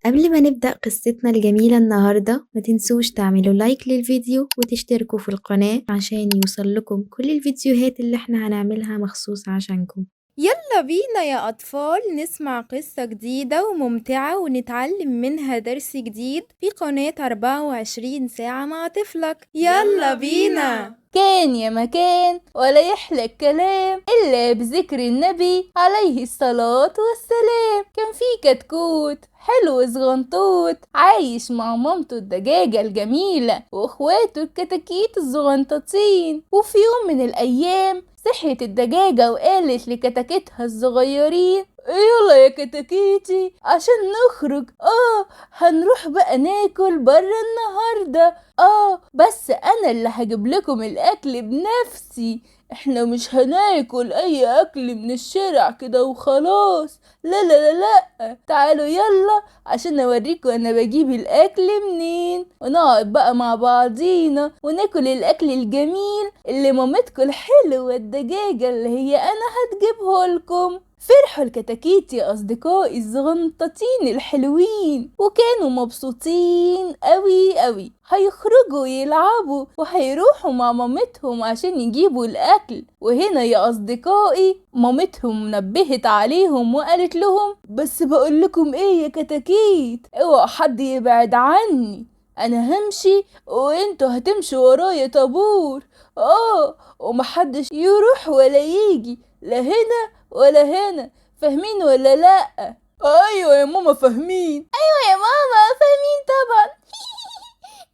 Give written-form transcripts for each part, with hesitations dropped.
قبل ما نبدأ قصتنا الجميلة النهاردة، ما تنسوش تعملوا like للفيديو وتشتركوا في القناة عشان يوصل لكم كل الفيديوهات اللي احنا هنعملها مخصوص عشانكم. يلا بينا يا أطفال نسمع قصة جديدة وممتعة ونتعلم منها درس جديد في قناة 24 ساعة مع طفلك. يلا بينا. كان يا مكان ولا يحلى الكلام إلا بذكر النبي عليه الصلاة والسلام. كان في كتكوت حلو صغنطوط عايش مع مامته الدجاجة الجميلة واخواته الكتاكيت الصغنطاطين. وفي يوم من الأيام صحيت الدجاجة وقالت لكتاكيتها الصغيرين: يلا يا كتاكيتي عشان نخرج، هنروح بقى ناكل برا النهاردة، بس انا اللي هجيب لكم الاكل بنفسي، احنا مش هناكل اي اكل من الشارع كده وخلاص، لا لا لا لا، تعالوا يلا عشان اوريكم انا بجيب الاكل منين، ونقعد بقى مع بعضينا وناكل الاكل الجميل اللي مامتكم الحلوة الدجاجة اللي هي انا هتجيبه لكم. فرحوا الكتاكيت يا أصدقائي الزغنططين الحلوين، وكانوا مبسوطين قوي قوي. هيخرجوا يلعبوا وهيروحوا مع مامتهم عشان يجيبوا الأكل. وهنا يا أصدقائي مامتهم نبهت عليهم وقالت لهم: بس بقول لكم إيه يا كتاكيت، اوعوا حد يبعد عني، أنا همشي وانتوا هتمشوا ورايا طابور، ومحدش يروح ولا يجي، لا هنا ولا هنا، فاهمين ولا لا؟ ايوه يا ماما فاهمين. ايوه يا ماما فاهمين طبعا.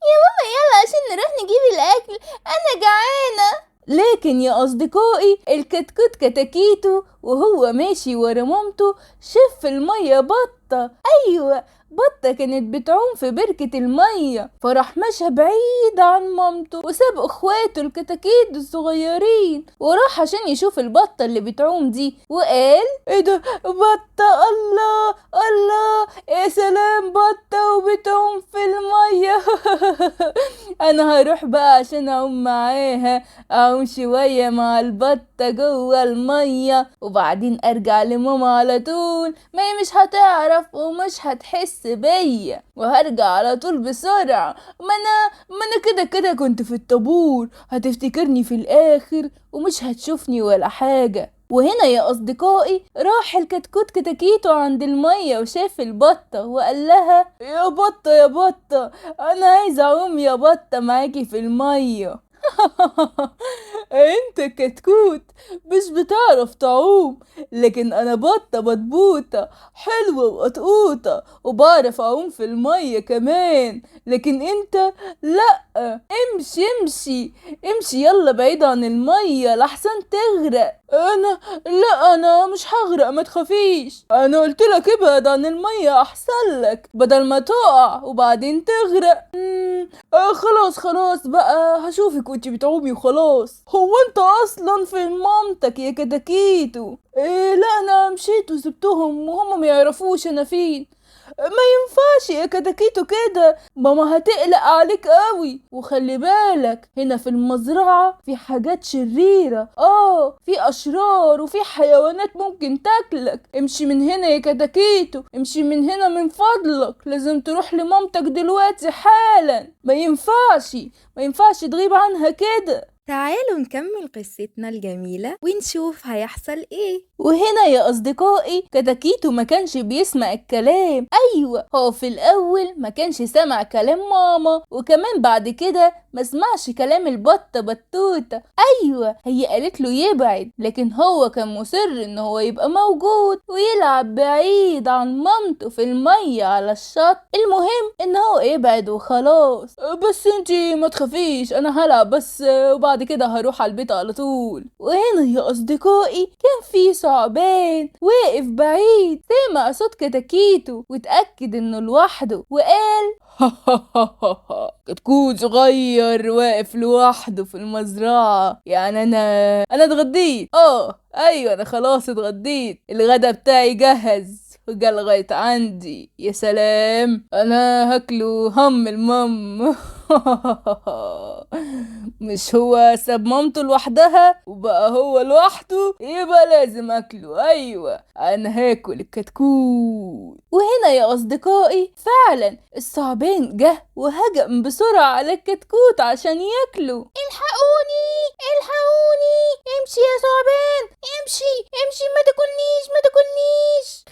يا ماما يلا عشان نروح نجيب الاكل، انا جعانه. لكن يا اصدقائي الكتكوت كتاكيتو وهو ماشي ورا مامته شاف في الميه بطه. ايوه بطة كانت بتعوم في بركة المية، فراح مشى بعيد عن مامته وساب اخواته الكتاكيت الصغيرين وراح عشان يشوف البطة اللي بتعوم دي، وقال: ايه ده بطة، الله الله يا سلام، بطة وبتعوم في المية. انا هروح بقى عشان اعوم معاها، اعوم شوية مع البطة جوه المية وبعدين ارجع لماما على طول، ما هي مش هتعرف ومش هتحس بيا، وهرجع على طول بسرعة، ما انا كده كده كنت في الطابور، هتفتكرني في الاخر ومش هتشوفني ولا حاجة. وهنا يا اصدقائي راح الكتكوت كتاكيتو عند المية وشاف البطة وقال لها: يا بطة يا بطة، انا عايز اعوم يا بطة معاكي في المية. انت كتكوت مش بتعرف تعوم، لكن انا بطة بطبوطة حلوة وقطقوطة وبعرف اعوم في المية كمان، لكن انت لا، امشي امشي امشي يلا بعيد عن المية لحسن تغرق. انا لا، انا مش هغرق ما تخافيش، انا قلت لك ابعد عن المية احسن لك بدل ما تقع وبعدين تغرق. خلاص خلاص بقى هشوفك وانتي بتعومي وخلاص. هو انت اصلا في مامتك يا كتاكيتو؟ إيه لا انا مشيت وسبتهم وهم ما يعرفوش انا فين. ما ينفعش يا كتاكيتو كده، ماما هتقلق عليك قوي، وخلي بالك هنا في المزرعة في حاجات شريرة، في اشرار وفي حيوانات ممكن تاكلك. امشي من هنا يا كتاكيتو، امشي من هنا من فضلك، لازم تروح لمامتك دلوقتي حالا، ما ينفعش تغيب عنها كده. تعالوا نكمل قصتنا الجميلة ونشوف هيحصل ايه. وهنا يا أصدقائي كتاكيتو ما كانش بيسمع الكلام. أيوة هو في الأول ما كانش سمع كلام ماما، وكمان بعد كده ما سمعش كلام البطة بطوطة. أيوة هي قالت له يبعد، لكن هو كان مصر إن هو يبقى موجود ويلعب بعيد عن مامته في المية على الشط. المهم إن هو يبعد وخلاص. بس انتي ما تخافيش أنا هلعب بس وبعد كده هروح على البيت على طول. وهنا يا أصدقائي كان في ثعبان واقف بعيد، سمع صوت كتاكيتو واتأكد إنه لوحده وقال: كتكوت صغير واقف لوحده في المزرعة، يعني أنا اتغديت، أيوة أنا خلاص اتغديت، الغدا بتاعي جهز وجا لغاية عندي، يا سلام أنا هاكله هم المم. مش هو ساب مامته لوحدها وبقى هو لوحده، يبقى لازم اكله. ايوه انا هاكل الكتكوت. وهنا يا اصدقائي فعلا الثعبان جه وهجم بسرعة على الكتكوت عشان ياكله. الحقوني الحقوني، امشي يا ثعبان، امشي امشي، ما تاكلنيش ما تاكلنيش.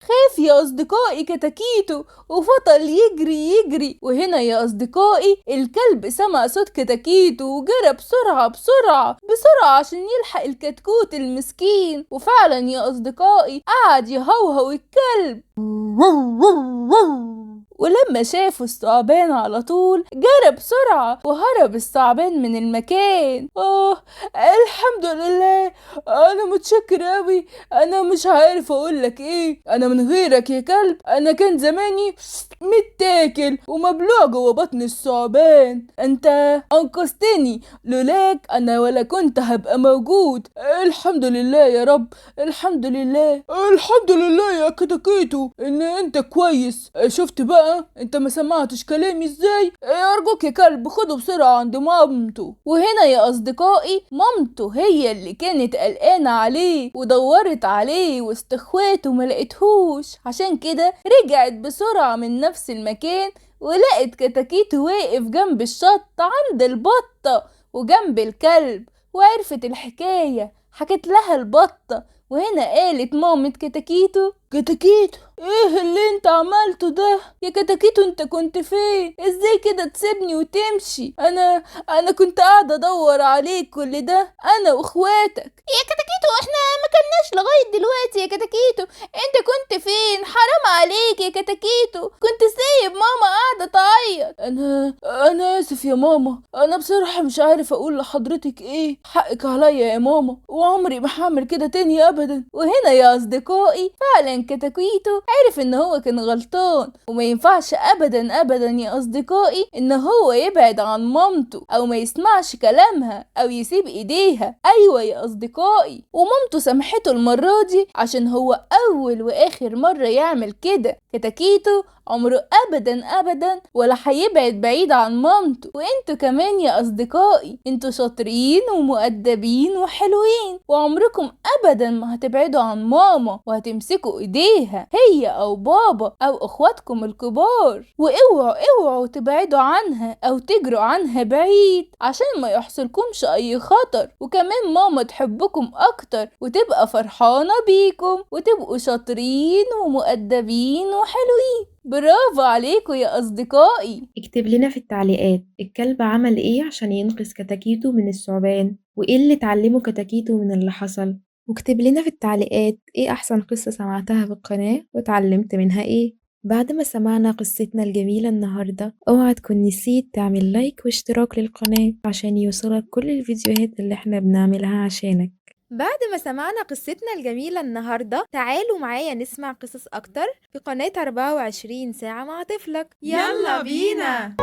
خاف يا اصدقائي كتاكيتو وفضل يجري يجري. وهنا يا اصدقائي الكلب سمع صوت كتاكيتو وجرى بسرعة بسرعة بسرعة عشان يلحق الكتكوت المسكين. وفعلا يا اصدقائي قعد يهوهو الكلب، ولما شافوا الثعبان على طول جرى بسرعة وهرب الثعبان من المكان. الحمد لله، انا متشكر اوي، انا مش عارف اقولك ايه، انا من غيرك يا كلب انا كان زماني متاكل ومبلوع جوه بطن الثعبان، انت انقذتني، لولاك انا ولا كنت هبقى موجود. الحمد لله يا رب، الحمد لله، الحمد لله يا كتاكيتو ان انت كويس. شفت بقى انت ما سمعتش كلامي ازاي؟ ارجوك يا كلب خده بسرعة عند مامته. وهنا يا اصدقائي مامته هي اللي كانت قلقانة عليه ودورت عليه وسط اخواته ما لقيتهوش، عشان كده رجعت بسرعة من نفس المكان ولقت كتاكيتو واقف جنب الشط عند البطة وجنب الكلب، وعرفت الحكاية، حكت لها البطة. وهنا قالت مامة كتاكيتو: كتاكيتو ايه اللي انت عملته ده يا كتاكيتو؟ انت كنت فين؟ ازاي كده تسيبني وتمشي؟ انا كنت قاعدة ادور عليك كل ده انا واخواتك. يا كتاكيتو احنا ما كناش لغاية دلوقتي يا كتاكيتو، انت كنت فين؟ حرام عليك يا كتاكيتو، كنت سايب ماما قاعدة تعيط. انا اسف يا ماما، انا بصراحة مش عارف اقول لحضرتك ايه، حقك عليا يا ماما، وعمري ما هعمل كده تاني ابدا. وهنا يا اصدقائي فعلا كتاكيتو عرف ان هو كان غلطان، وما ينفعش ابدا ابدا يا اصدقائي ان هو يبعد عن مامته او ما يسمعش كلامها او يسيب ايديها. ايوه يا اصدقائي، ومامته سامحته المرة دي عشان هو اول واخر مرة يعمل كده. كتاكيتو عمره ابدا ابدا ولا هيبعد بعيد عن مامته. وانتوا كمان يا اصدقائي انتوا شاطرين ومؤدبين وحلوين، وعمركم ابدا ما هتبعدوا عن ماما وهتمسكوا ايديها هي او بابا او اخواتكم الكبار. واوعوا اوعوا تبعدوا عنها او تجروا عنها بعيد عشان ما يحصلكمش اي خطر، وكمان ماما تحبكم اكتر وتبقى فرحانة بيكم وتبقوا شاطرين ومؤدبين وحلوين. برافو عليكم يا أصدقائي. اكتب لنا في التعليقات الكلب عمل ايه عشان ينقذ كتاكيتو من الثعبان، وايه اللي اتعلمه كتاكيتو من اللي حصل، واكتب لنا في التعليقات ايه احسن قصة سمعتها في القناة واتعلمت منها ايه. بعد ما سمعنا قصتنا الجميلة النهاردة، اوعى تكون نسيت تعمل لايك واشتراك للقناة عشان يوصلك كل الفيديوهات اللي احنا بنعملها عشانك. بعد ما سمعنا قصتنا الجميلة النهاردة، تعالوا معايا نسمع قصص أكتر في قناة 24 ساعة مع طفلك. يلا بينا.